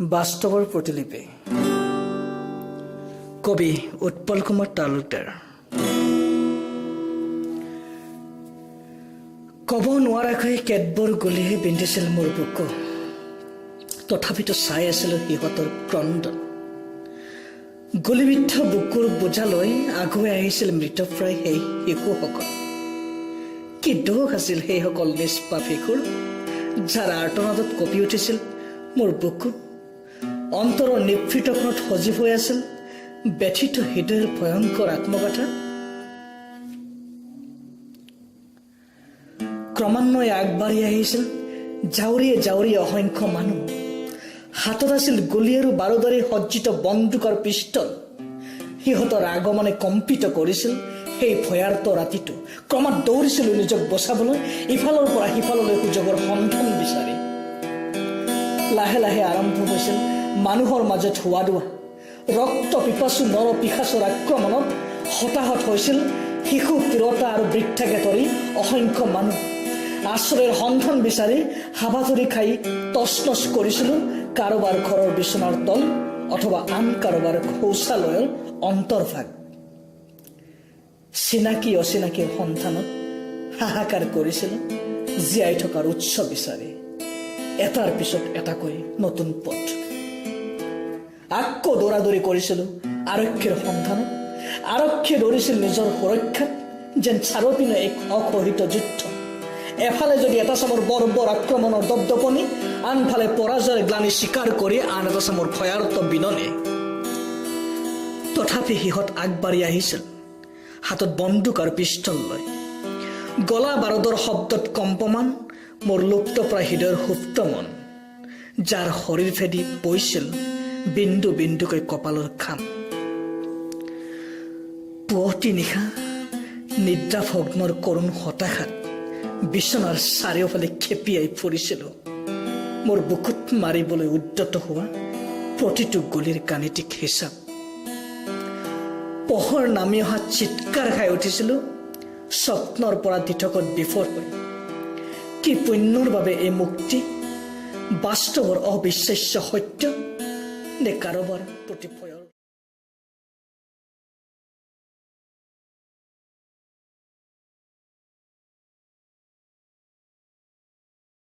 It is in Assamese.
বাস্তৱৰ প্ৰতিলিপি। কবি উৎপল কুমাৰ তালুকদাৰ। ক'ব নোৱাৰাকৈ কেতবোৰ গুলীয়ে বিন্ধিছিল মোৰ বুকু। তথাপিতো চাই আছিলো সিহঁতৰ ক্ৰন্দন। গুলীবিদ্ধ বুকুৰ বোজা লৈ আগুৱাই আহিছিল মৃতপ্ৰায় সেই শিশুসকল। কি দোষ আছিল সেইসকল নিষ্পাপ শিশুৰ, যাৰ আৰ্তনাদত কঁপি উঠিছিল মোৰ বুকু? অন্তৰৰ নিভৃত কোণত সজীৱ হৈ আছিল ব্যথিত হৃদয়ৰ ভয়ংকৰ আত্মকথা। ক্ৰমান্বয়ে আগবাঢ়ি আহিছিল জাউৰিয়ে জাউৰিয়ে অসংখ্য মানুহ। হাতত আছিল গুলী আৰু বাৰুদৰে সজ্জিত বন্দুক আৰু পিষ্টল। সিহঁতৰ আগমনে কম্পিত কৰিছিল সেই ভয়াৰ্ত ৰাতিটো। ক্ৰমাৎ দৌৰিছিলো নিজক বচাবলৈ, ইফালৰ পৰা সিফাললৈ সুযোগৰ সন্ধান বিচাৰি। লাহে লাহে আৰম্ভ হৈছিল মানুহৰ মাজত হোৱা দোৱা। ৰক্ত পিপাসু নৰ পিশাচৰ আক্ৰমণত হতাহত হৈছিল শিশু, তিৰোতা আৰু বৃদ্ধাকে ধৰি অসংখ্য মানুহ। আশ্ৰয়ৰ সন্ধান বিচাৰি হাবাথুৰি খাই তচনচ কৰিছিলোঁ কাৰোবাৰ ঘৰৰ বিচনাৰ তল অথবা আন কাৰোবাৰ শৌচালয়ৰ অন্তৰ্ভাগ। চিনাকি অচিনাকিৰ সন্ধানত হাহাকাৰ কৰিছিলোঁ জীয়াই থকাৰ উৎস বিচাৰি, এটাৰ পিছত এটাকৈ নতুন পথ। আকৌ দৌৰা দৌৰি কৰিছিলোঁ আৰক্ষীৰ সন্ধানত। আৰক্ষীয়ে দৌৰিছিল নিজৰ সুৰক্ষাত, যেন চাৰিওপিনে এক অঘোষিত যুদ্ধ। এফালে যদি এটা চামৰ বৰ বৰ আক্ৰমণৰ দপদপনি, আনফালে পৰাজয়ৰ গ্লানি স্বীকাৰ কৰি আন এটা চামৰ ভয়াৰ্ত বিননি। তথাপি সিহঁত আগবাঢ়ি আহিছিল হাতত বন্দুক আৰু পিষ্টল লৈ। গলা বাৰুদৰ শব্দত কম্পমান মোৰ লুপ্তপ্ৰায় হৃদয়ৰ সুপ্ত মন, যাৰ শৰীৰ ভেদি বৈছিল বিন্দু বিন্দুকৈ কপালৰ ঘাম। পুৱতি নিশা নিদ্ৰাভগ্নৰ কৰুণ হতাশাত বিচনাৰ চাৰিওফালে খেপিয়াই ফুৰিছিলো মোৰ বুকুত মাৰিবলৈ উদ্যত হোৱা প্ৰতিটো গুলীৰ গাণিতিক হিচাপ। পোহৰ নামি অহা চিৎকাৰ খাই উঠিছিলো স্বপ্নৰ পৰা দিঠকত বিফল হৈ। কি পুণ্যৰ বাবে এই মুক্তি? বাস্তৱৰ অবিশ্বাস্য সত্য নে কাৰোবাৰ প্ৰতি ভয়ৰ?